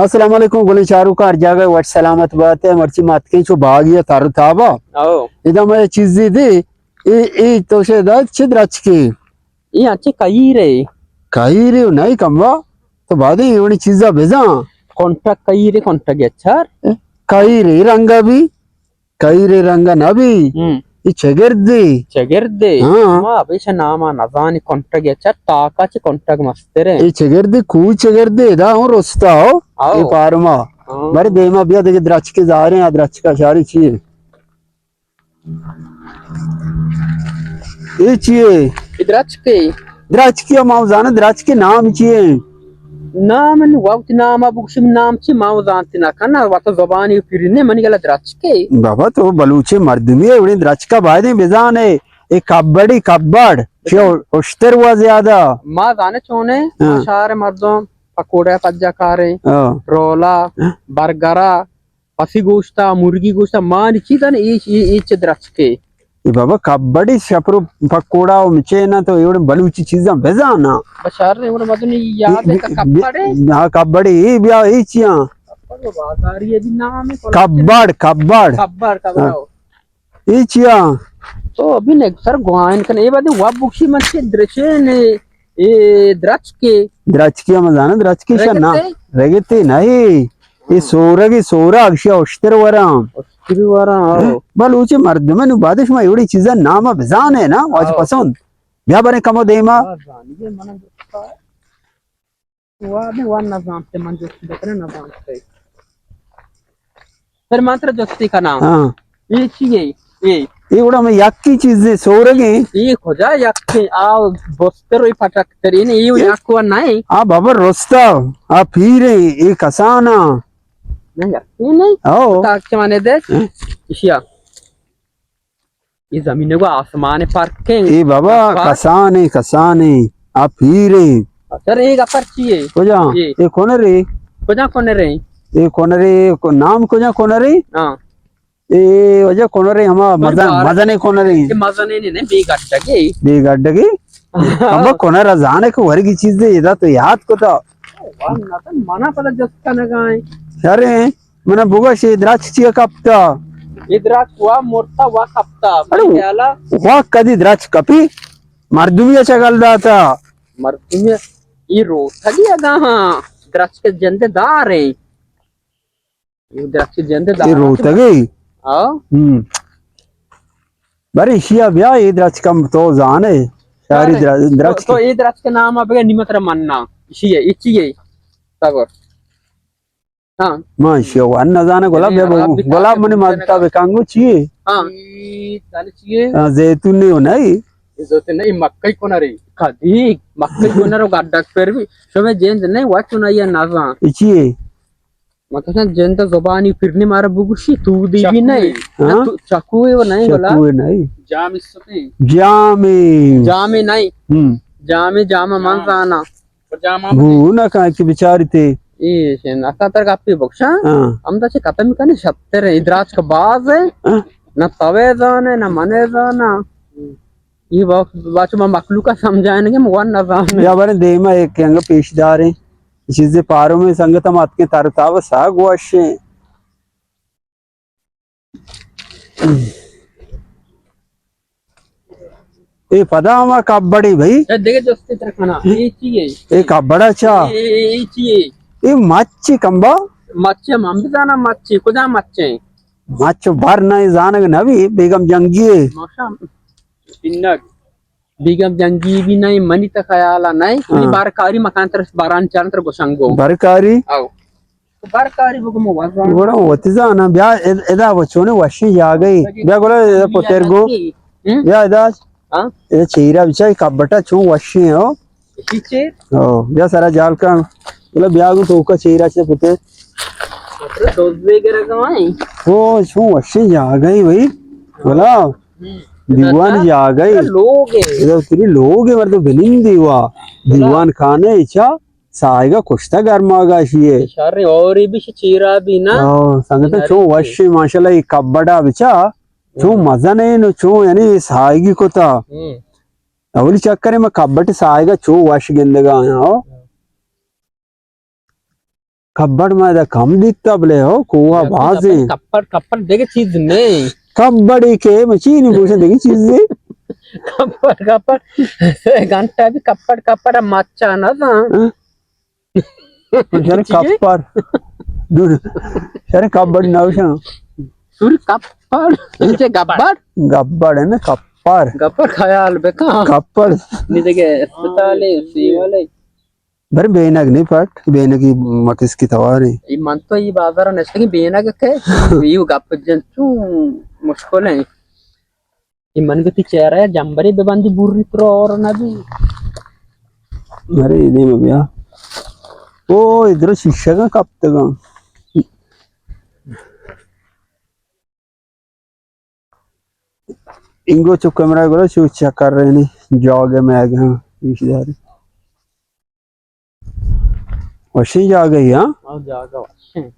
السلام علیکم گلیں چاروکاں، ہر جاگہ وش سلامت بات ئے۔ مرچی ما اتکیں چو باگی ءَ تر و تابا۔ او۔ ادا ما اے چیزے دی، اے، اے تو شے دا چہ درچکے؟ اے انچیں کہیرے۔ کہیرے و نئے کمبا، تو بادیں اے وڑیں چیزا بزاں۔ کنٹگ کہیرے، کنٹگ اچھار۔ کہیرے رنگا بی۔ کہیرے رنگ نہ بی۔ ہم۔ اے چگردے۔ چگردے؟ ہاں۔ ما ابیش نام ءَ نزانی، کنٹگ ءَ چہ تاکا چہ کنٹگ مستریں۔ اے چگردے، کوئی چگردے، ادا ہوں رستا ہو۔ او۔ اے پارما۔ ہاں۔ بارے دیما بیا دگہ درچکے زاریں، آ درچکا شاری چیے؟ اے چیے؟ اے درچکے۔ درچکے ما زاناں، درچکے نام چیے؟ نام نہ، وقت نام ءَ بگوشم، نام چی ما زانت نہ کناں، وت زبانی پرنے منی گلا درچکے۔ بابا تو بلوچیں مردمے ئے، وڑیں درچکا بایدیں بزانے۔ اے کبڑی، کبڑ، چی اشتر وا زیادہ۔ ما زانے چونے، ہاں۔ ما شہر مردم پکوڑے پجا کاریں، ہاں۔ رولا، ہاں۔ برگرا، پسی گوشتا، مرگی گوشتا، مانی چیزاں اے، اے، اے چہ درچکے۔ اے بابا کبڑی شپرو پکوڑا و مچے نا تو ایوڑے بلوچی چیزاں بزانا۔ بشار نے ایوڑے مدنی یاد ہے کہ بی-، بی-، کبڑے؟ ہاں، کبڑے، اے بیا، اے چیاں؟ کبڑ و بازاری ہے بھی نام ہے، کبڑ، کبڑ۔ کبڑ، کبڑ، ہاں۔ اے چیاں؟ تو ابھی نے سر گوائن کن، اے بعد وا بکشی من چے درچے نے۔ اے درچکے۔ درچکے ہم زاناں، درچکے شنا۔ رگتے؟ رگتے نہیں۔ اے ہاں۔ سورگے، سورگ، شیا اشتر وراں۔ اشتر وراں، آو۔ بلوچی مردم نو بعدش ما ایوڑی چیزا نام بزانے نا، واج آو۔ پسند۔ بیا برے کمو دیما۔ آ، زانی، یہ من گفتا ہے۔ وا، من وا نزانتے، من جستی بکنے نزانتے۔ پھر من ترا جستی کناں۔ ہاں۔ اے چی اے؟ اے۔ اے گڑا ہمے یکی چیزے سورگیں۔ اے کجا یکیں؟ آ بستر و اے پٹکتریں، اے یک و نئیں۔ آ بابا رستا، آ پیریں، اے کسانا۔ نہ یکیں نئیں؟ او۔ تاک چمانے دے۔ ہاں۔ اشیا۔ اے زمین و آسمان فرقیں۔ اے بابا، آسمان۔ کسانے، کسانے، آ پیریں۔ اچھا، اے گپر چی اے؟ کجا؟ اے۔ اے کنرے۔ کجا کنرے؟ اے کنرے، کو-، نام کجا کنرے؟ ہاں۔ اے وجہ کنرے ہما مزن، مزنے کنرے۔ اے مزنے نے، نے، بے گڈگے۔ بے گڈگے؟ ہاں۔ ہما کنر زانے کہ ورگی چیزے، ادا تو یاد کتا۔ وا نہ، منا پدا جست کنگا ایں۔ ارے، منا بگوش، اے درچک چیا کپتا؟ اے درچک وا مرتا، وا کپتا۔ ارے، منی خیالا۔ وا کدی درچک کپی؟ مردمی چگل داتا۔ مردمی، اے روتگی اگاں، ہاں، درچک جند داریں۔ اے درچک جند داریں۔ اے روتگی؟ ہاں۔ ہم۔ بارے اشیا بیا، اے درچک ہم تو زانے۔ شاری درچک۔ تو، تو اے درچک نام بگے، نی من ترا مناں۔ اشی اے، اچی اے۔ صبر۔ ہاں۔ ما اشیا وان نزانے، گلاب بیا بگو۔ گلاب منی مدتا بکنگو چی اے؟ ہاں۔ اے دل چی اے؟ ہاں، زیتون نے ہو نئیں؟ اے زیتون نئیں، مکئی کنرے۔ کدی؟ مکئی کنر و گڈک پر بھی۔ شمے جند نئیں، وچ نئیں، نزان۔ اے چی اے؟ مطلب جند زبانی پرنی مارا بگوشی، تو دی بھی نئیں۔ ہاں؟ نہ تو چکوے و نئیں گلا۔ چکوے نئیں۔ جام اس سے۔ جامے۔ جامے نئیں۔ ہم۔ جامے، جام من زانا۔ گو نہ کن کہ بچاری تے۔ اے شے نہ کن تر گپی بکشاں۔ ہاں۔ ہم دا چے ختم کنے شتر اے، درچک باز اے۔ ہاں۔ نہ توے زانے، نہ منے زانا۔ اے با-، باچو ما مخلوقا سمجھائیں کہ من نہ زانے۔ یا بارے دیما ایک انگا پیش داریں۔ چیزے پارو میں سنگت ہم اتکیں تر تاب سا گوشیں۔ اے پدا ہما کبڑے بھئی۔ اے دگہ جستے تر کنا۔ اے چی اے؟ اے کبڑا چا؟ اے، اے، اے چی اے؟ اے مچے کمبا؟ مچے من بزانا مچے، کجا مچے؟ مچ بر نہ زانگ نہ بی، بیگم جنگی اے۔ ماشاءاللہ۔ بیگم جنگی بھی نئیں، منی تا خیالا نئیں۔ ہاں۔ بارکاری مکان تر باران چارن تر گوشنگو۔ بارکاری؟ او۔ بارکاری بگو مو وزان۔ گڑا وتی زانا بیا اد-، ادا وچونے وشیں جاگہے۔ بیا گڑا ادا پتر گو۔ ہم؟ بیا ادا۔ ہاں؟ ادا چیرا بچا کبٹا چون وشیں ہو۔ اسی چیر؟ او، بیا سرا جال کن۔ گڑا بیا گو توکا چیرا چے پتر۔ دوزے گرگا ایں۔ او، چون وشیں جاگہے بھئی۔ گڑا۔ ہم۔ دیوان جاگہے۔ لوگ اے۔ ادا تری لوگ اے، مردم بنندی وا۔ دیوان خانے چا۔ ساہگا کشتہ گرماگا اشی اے۔ شر اے، اور بھی چیرا بھی نا۔ ہاں، سنگت چون وش اے، ماشاءاللہ، اے کبڑا بچا، چون مزن اے نو، چون یعنی ساہگی کتا۔ ہم۔ اولی چکر اے، من کبٹ ساہگا چون وش گندگا آیا، ہو۔ کبڑ ما ادا کم دیتا، بلے ہو کوہ بازیں۔ کپڑ، کپڑ دگہ چیز نہیں۔ کبڑی کے مچینی گوشن دگہ چیزے۔ کپڑ، کپڑ سے گھنٹہ بھی کپڑ، کپڑ مچا نہ تھا۔ ہاں؟ شر کپڑ۔ دور۔ شر کبڑ نہ ہوشاں۔ سور کپڑ۔ چے گبڑ؟ گبڑ ہے نا، کپڑ۔ گبڑ خیال بکن۔ کپڑ۔ نی دگہ اسپتال ہے، سیول ہے۔ بر بینگ نہیں پٹ، بینگی مکس کی توارے۔ ای من تو ای بازار نشتگی بینگ کے، یو گپ جن چون مشکل ہے۔ ای من گتی چہرہ جمبری ببندی بوری ترو اور نبی۔ ارے دیم بیا۔ او ادھر شیشہ کا کپتگا۔ انگو چو کیمرہ گرو چو چیک کر رہے نے، جاگہ میں آ گیا، پیش داری۔ وشیں جاگہ ہی، ہاں؟ ہاں، جاگہ وشیں۔